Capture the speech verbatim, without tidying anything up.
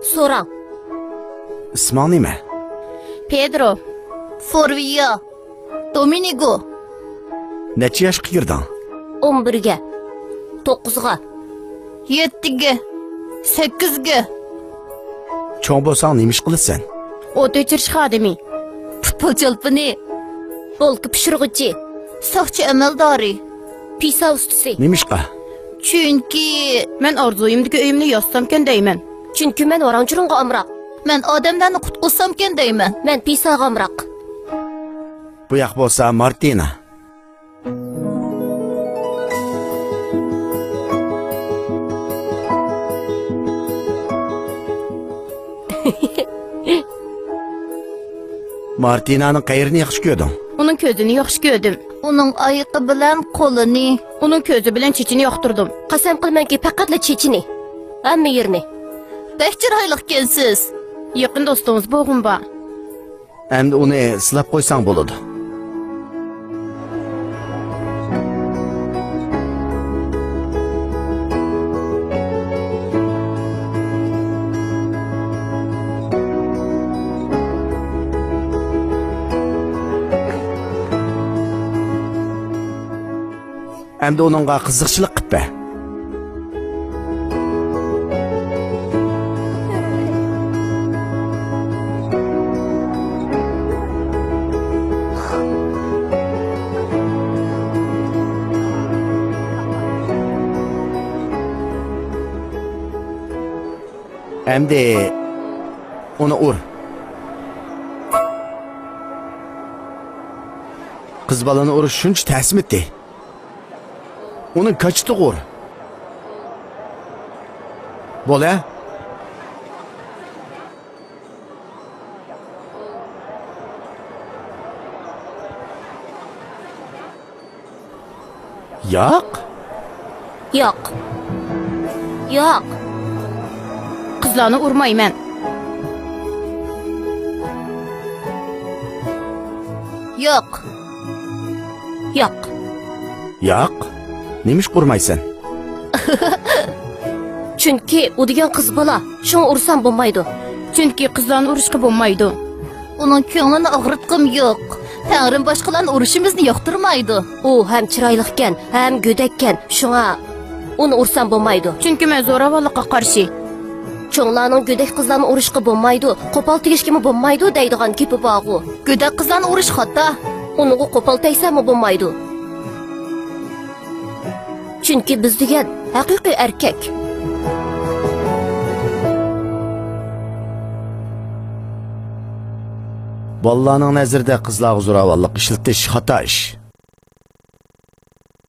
سوراڭ. ئىسمىڭ نېمە؟ پېدرو. فورۋىيا. دومىنىگو. نەچچە ياشقا كىردىڭ؟ ئون بىرگە. توققۇزغا. يەتتىگە. سەككىزگە. چوڭ بولساڭ نېمە ئىش قىلىسەن؟ ئوت ئۆچۈرۈش خادىمى. پۇتبول چولپىنى. بولكا پىشۇرغۇچى. ساقچى ئەمەلدارى. پىسا ئۇستىسى. نېمىشقا؟ چۈنكى. مەن ئارزۇيۇمدىكى ئۆيۈمنى ياسىسامكەن دەيمەن. چۈنكى مەن ۋاراڭ-چۇرۇڭغا ئامراق. مەن ئادەملەرنى قۇتقۇزسامكەن دەيمەن. مەن پىساغا ئامراق. بۇ ياق بولسا مارتىنا. مارتىنانىڭ قەيرىنى ياخشى كۆردۈڭ؟ ئۇنىڭ كۆزىنى ياخشى كۆردۈم. ئۇنىڭ ئايىقى بىلەن قولىنى. ئۇنىڭ كۆزى بىلەن چېچىنى ياقتۇردۇم. قەسەم قىلىمەنكى، پەقەتلا چېچىنى. ھەممە يېرىنى. بەك چىرايلىقكەنسىز. يېقىن دوستىڭىز بولغۇم بار. ئەمدى ئۇنى سىلاپ قويساڭ بولىدۇ. ئەمدى ئۇنىڭغا قىزىقچىلىق قىپ بەر. ئەمدى ئۇنى ئۇر. قىز بالىنى ئۇرۇش شۇنچە تەسمىتى. ئۇنى كاچىتىغۇر. بول، ھە؟ ياق. ياق. ياق. قىزلارنى ئۇرمايمەن. ياق. ياق. ياق؟ نېمىشقا ئۇرمايسەن؟ چۈنكى ئۇ دېگەن قىز بالا، شۇڭا ئۇرسام بولمايدۇ. چۈنكى قىزلارنى ئۇرۇشقا بولمايدۇ. ئۇنىڭ كۆڭلىنى ئاغرىتقۇم يوق. تەڭرىم باشقىلارنى ئۇرۇشىمىزنى ياقتۇرمايدۇ. ئۇ ھەم چىرايلىقكەن، ھەم گۆدەككەن، شۇڭا ئۇنى ئۇرسام بولمايدۇ. چۈنكى مەن زوراۋانلىققا قارشى. چوڭلارنىڭ گۆدەك قىزلارنى ئۇرۇشقا بولمايدۇ، قوپال تېگىشكىمۇ بولمايدۇ دەيدىغان گېپى بارغۇ. گۆدەك قىزلارنى ئۇرۇش خاتا. ئۇنىڭغا قوپال تەگسەممۇ بولمايدۇ. چۈنكى بىز دېگەن ھەقىقىي ئەركەك. بالىلارنىڭ نەزىرىدە قىزلارغا زوراۋانلىق ئىشلىتىش خاتا ئىش.